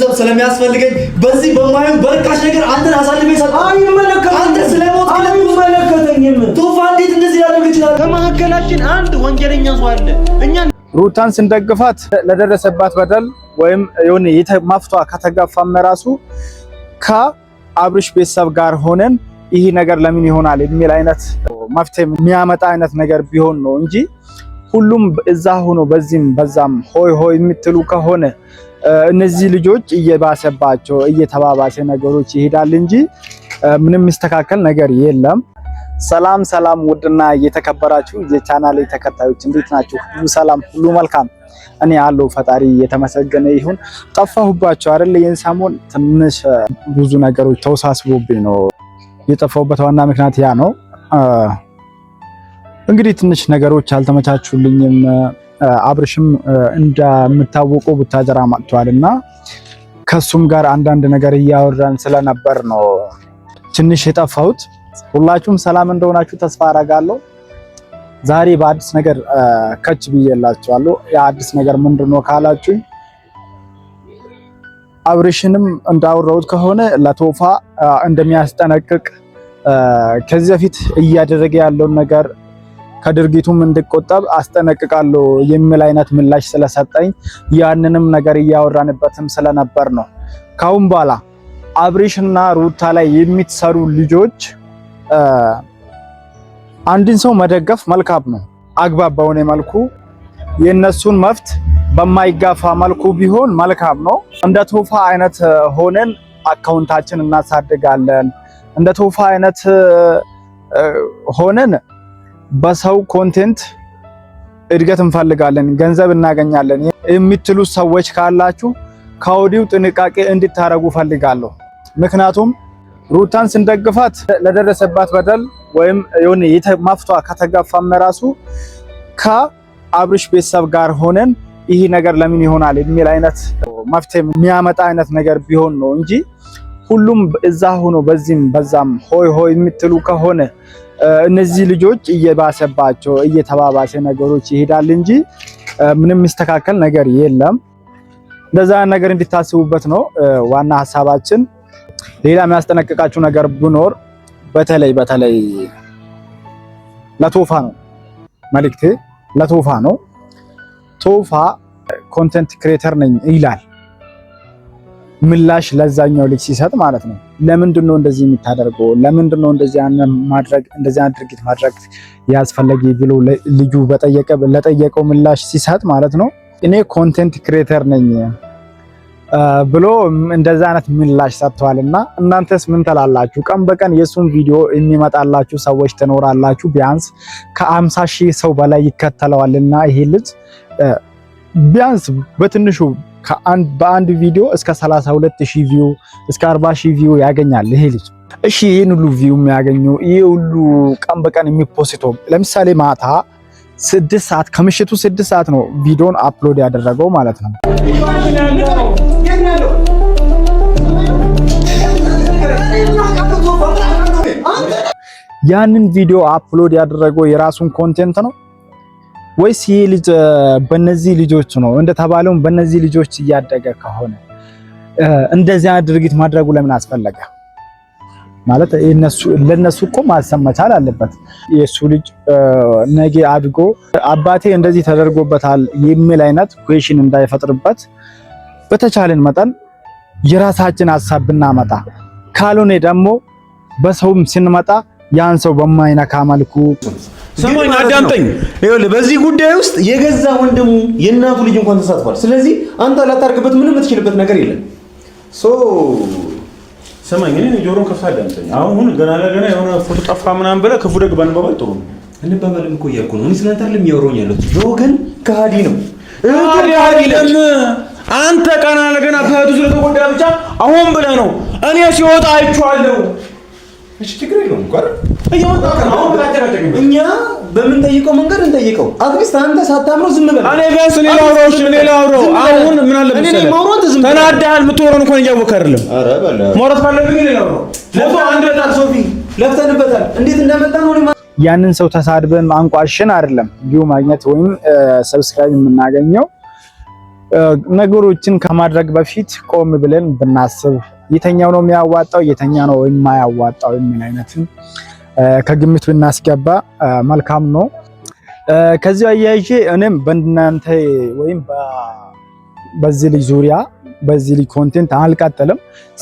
ገንዘብ ስለሚያስፈልገኝ በዚህ በማይሆን በርካሽ ነገር አንተን አሳልፌ ሰጠሁ። አይመለከተኝም። አንተ ስለሞት አይመለከተኝም። ቶፋ እንዴት እንደዚህ ሊያደርግ ይችላል? ከመካከላችን አንድ ወንጀለኛ ሰው አለ። እኛ ሩታን ስንደግፋት ለደረሰባት በደል ወይም የሆነ መፍቷ ከተጋፋም ራሱ ከአብርሽ ቤተሰብ ጋር ሆነን ይህ ነገር ለምን ይሆናል የሚል አይነት መፍትሄ የሚያመጣ አይነት ነገር ቢሆን ነው እንጂ ሁሉም እዛ ሆኖ በዚህም በዛም ሆይ ሆይ የምትሉ ከሆነ እነዚህ ልጆች እየባሰባቸው እየተባባሰ ነገሮች ይሄዳል እንጂ ምንም የሚስተካከል ነገር የለም። ሰላም ሰላም፣ ውድና የተከበራችሁ የቻናሌ ተከታዮች እንዴት ናችሁ? ሁሉ ሰላም፣ ሁሉ መልካም። እኔ አለሁ፣ ፈጣሪ የተመሰገነ ይሁን። ጠፋሁባችሁ አይደል? ይህን ሰሞን ትንሽ ብዙ ነገሮች ተወሳስቦብኝ ነው የጠፋሁበት ዋና ምክንያት ያ ነው። እንግዲህ ትንሽ ነገሮች አልተመቻቹልኝም። አብርሽም እንደምታወቀው ቡታጀራ መጥቷልና ከሱም ጋር አንዳንድ ነገር እያወራን ስለነበር ነው ትንሽ የጠፋሁት። ሁላችሁም ሰላም እንደሆናችሁ ተስፋ አደርጋለሁ። ዛሬ በአዲስ ነገር ከች ብዬላችኋለሁ። የአዲስ ነገር ምንድነው ካላችሁ አብርሽንም እንዳወራሁት ከሆነ ለቶፋ እንደሚያስጠነቅቅ ከዚህ በፊት እያደረገ ያለውን ነገር ከድርጊቱም እንድቆጠብ አስጠነቅቃለሁ የሚል አይነት ምላሽ ስለሰጠኝ ያንንም ነገር እያወራንበትም ስለነበር ነው። ካሁን በኋላ አብርሽና ሩታ ላይ የሚትሰሩ ልጆች አንድን ሰው መደገፍ መልካም ነው። አግባብ በሆነ መልኩ የእነሱን መብት በማይጋፋ መልኩ ቢሆን መልካም ነው። እንደ ቶፋ አይነት ሆነን account ኣችን እናሳድጋለን። እንደ ቶፋ አይነት ሆነን በሰው content እድገት እንፈልጋለን፣ ገንዘብ እናገኛለን የምትሉ ሰዎች ካላችሁ ከወዲሁ ጥንቃቄ እንድታረጉ ፈልጋለሁ። ምክንያቱም ሩታን ስንደግፋት ለደረሰባት በደል ወይም የሆነ መፍቷ ከተጋፋም ራሱ ከአብርሽ ቤተሰብ ጋር ሆነን ይህ ነገር ለምን ይሆናል የሚል አይነት መፍትሄ የሚያመጣ አይነት ነገር ቢሆን ነው እንጂ ሁሉም እዛ ሆኖ በዚህም በዛም ሆይ ሆይ የምትሉ ከሆነ እነዚህ ልጆች እየባሰባቸው እየተባባሰ ነገሮች ይሄዳል እንጂ ምንም የሚስተካከል ነገር የለም። እንደዛ ነገር እንድታስቡበት ነው ዋና ሀሳባችን። ሌላ የሚያስጠነቅቃችሁ ነገር ቢኖር በተለይ በተለይ ለቶፋ ነው መልእክቴ፣ ለቶፋ ነው። ቶፋ content creator ነኝ ይላል ምላሽ ለዛኛው ልጅ ሲሰጥ ማለት ነው። ለምንድን ነው እንደዚህ የምታደርገው? ለምንድን ነው እንደዚህ ማድረግ እንደዚህ ድርጊት ማድረግ ያስፈለገ ብሎ ልጁ በጠየቀ ለጠየቀው ምላሽ ሲሰጥ ማለት ነው እኔ content creator ነኝ ብሎ እንደዛ አይነት ምላሽ ሰጥተዋል። እና እናንተስ ምን ትላላችሁ? ቀን በቀን የሱን ቪዲዮ የሚመጣላችሁ ሰዎች ትኖራላችሁ። ቢያንስ ከ50 ሺህ ሰው በላይ ይከተለዋልና ይሄ ልጅ ቢያንስ በትንሹ በአንድ ቪዲዮ እስከ 32 ሺህ view እስከ 40 ሺህ view ያገኛል ይሄ ልጅ። እሺ ይህን ሁሉ view የሚያገኘው ይሄ ሁሉ ቀን በቀን የሚ post ተው ለምሳሌ ማታ 6 ሰዓት ከምሽቱ 6 ሰዓት ነው ቪዲዮን upload ያደረገው ማለት ነው። ያንን ቪዲዮ upload ያደረገው የራሱን content ነው ወይስ ይህ ልጅ በነዚህ ልጆች ነው? እንደተባለውም በነዚህ ልጆች እያደገ ከሆነ እንደዚያ ድርጊት ማድረጉ ለምን አስፈለገ? ማለት ለነሱ እኮ ማሰብ መቻል አለበት። የእሱ ልጅ ነገ አድጎ አባቴ እንደዚህ ተደርጎበታል የሚል አይነት question እንዳይፈጥርበት በተቻለን መጠን የራሳችን ሀሳብ ብናመጣ፣ ካልሆነ ደግሞ በሰውም ስንመጣ ያን ሰው በማይነካ መልኩ። ስማኝ፣ አዳምጠኝ። ይኸውልህ በዚህ ጉዳይ ውስጥ የገዛ ወንድሙ የእናቱ ልጅ እንኳን ተሳትፏል። ስለዚህ አንተ ላታርግበት ምንም የምትችልበት ነገር የለም። So ስማኝ፣ እኔ ጆሮን ከፍተህ አዳምጠኝ። አሁን ገና ለገና የሆነ ፎቶ ጠፋ ምናምን ብለህ ክፉ ደግ ባንባባል ጥሩ ነው። እንባባልም እኮ እያልኩ ነው። እኔ ስለአንተ አይደለም እያወራሁኝ ያለሁት። ግን ከሃዲ ነው። አይደለም አንተ ቀና ለገና ከእህቱ ስለተጎዳ ብቻ አሁን ብለህ ነው። እኔ ሲወጣ አይቼዋለሁ። እሺ ችግር የለውም እኮ አይደል? እየወጣ ነው። አሁን ብለህ አጨቃጨቀኝ። እኛ በምንጠይቀው መንገድ እንጠይቀው። At least አንተ ሳታምረው ዝም በል። እኔ ቢያንስ እኔ ላውራው። እሺ እኔ ላውራው። አሁን ምን አለ መሰለህ ተናደሃል። የምትወራውን እንኳን እያወቅህ አይደለም። ኧረ በል ማውራት ካለብኝ እኔ ላውራው። ፎቶ አንድ ለፍተንበታል፣ ሶፊ ለፍተንበታል። እንዴት እንደመጣ ነው ያንን ሰው ተሳድበን አንቋሽን አይደለም view ማግኘት ወይም subscribe የምናገኘው። ነገሮችን ከማድረግ በፊት ቆም ብለን ብናስብ የትኛው ነው የሚያዋጣው፣ የትኛው ነው የማያዋጣው የሚል አይነትን ከግምት ብናስገባ መልካም ነው። ከዚህ አያይዤ እኔም በእናንተ ወይም በዚህ ልጅ ዙሪያ በዚህ ልጅ content አልቀጥልም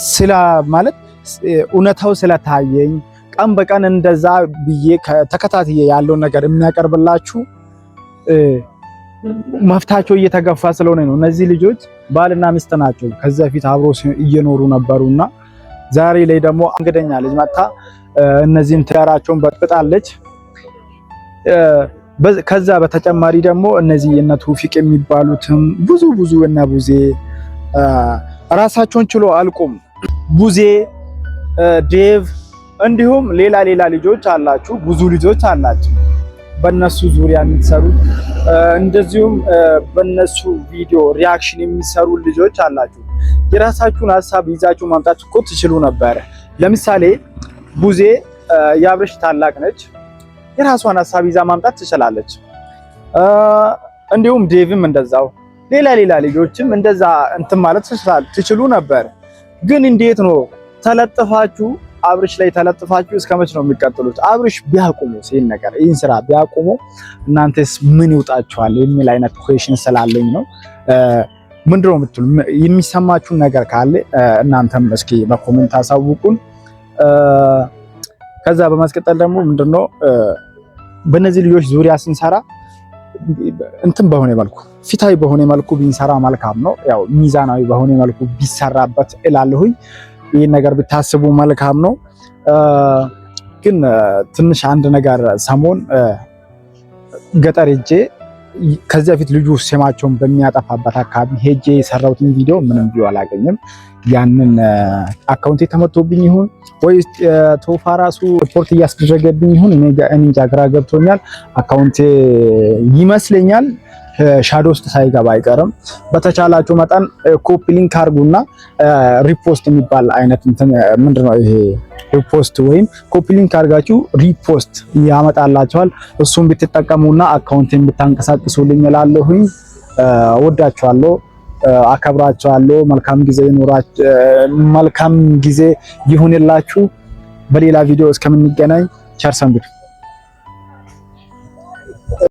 ስለ ማለት እውነታው ስለታየኝ ቀን በቀን እንደዛ ብዬ ተከታትዬ ያለውን ነገር የሚያቀርብላችሁ መፍታቸው እየተገፋ ስለሆነ ነው። እነዚህ ልጆች ባልና ሚስት ናቸው። ከዚህ በፊት አብሮ እየኖሩ ነበሩና ዛሬ ላይ ደግሞ እንግደኛ ልጅ መጣ እነዚህን ትዳራቸውን በጥብጣለች። ከዛ በተጨማሪ ደግሞ እነዚህ እነ ቶፊቅ የሚባሉትም ብዙ ብዙ እነ ቡዜ ራሳቸውን ችሎ አልቁም። ቡዜ፣ ዴቭ እንዲሁም ሌላ ሌላ ልጆች አላችሁ፣ ብዙ ልጆች አላችሁ በእነሱ ዙሪያ የምትሰሩት እንደዚሁም በእነሱ ቪዲዮ reaction የሚሰሩ ልጆች አላችሁ። የራሳችሁን ሀሳብ ይዛችሁ ማምጣት እኮ ትችሉ ነበረ። ለምሳሌ ቡዜ የአብርሽ ታላቅ ነች። የራሷን ሀሳብ ይዛ ማምጣት ትችላለች። እንዲሁም ዴቭም እንደዛው፣ ሌላ ሌላ ልጆችም እንደዛ እንትን ማለት ትችሉ ነበር። ግን እንዴት ነው ተለጥፋችሁ አብርሽ ላይ ተለጥፋችሁ እስከ መች ነው የሚቀጥሉት? አብርሽ ቢያቆሙ ይህን ነገር ይህን ስራ ቢያቆሙ እናንተስ ምን ይውጣችኋል የሚል አይነት question ስላለኝ ነው። ምንድነው የምትሉ የሚሰማችሁን ነገር ካለ እናንተም እስኪ በ comment አሳውቁን። ከዛ በማስቀጠል ደግሞ ምንድነው በእነዚህ ልጆች ዙሪያ ስንሰራ እንትን በሆነ መልኩ ፍትሃዊ በሆነ መልኩ ቢንሰራ መልካም ነው። ያው ሚዛናዊ በሆነ መልኩ ቢሰራበት እላለሁኝ። ይህን ነገር ብታስቡ መልካም ነው። ግን ትንሽ አንድ ነገር ሰሞን ገጠር ሄጄ ከዚያ በፊት ልጁ ስማቸውን በሚያጠፋበት አካባቢ ሄጄ የሰራሁትን ቪዲዮ ምንም view አላገኝም። ያንን account ኤ ተመቶብኝ ይሁን ወይ ቶፋ ራሱ ሪፖርት እያስደረገብኝ ይሁን እኔ እንጃ፣ ግራ ገብቶኛል። Account ኤ ይመስለኛል shadow ውስጥ ሳይገባ አይቀርም። በተቻላችሁ መጠን copy link አድርጉና repost የሚባል አይነት እንትን ምንድነው ይሄ repost ወይም copy link አድርጋችሁ repost ያመጣላችኋል። እሱን ብትጠቀሙና account ኤን ብታንቀሳቅሱልኝ እላለሁኝ። ወዳችኋለሁ፣ አከብራችኋለሁ። መልካም ጊዜ ይኑራችሁ፣ መልካም ጊዜ ይሁንላችሁ። በሌላ ቪዲዮ እስከምንገናኝ ቸር ሰንብቱ።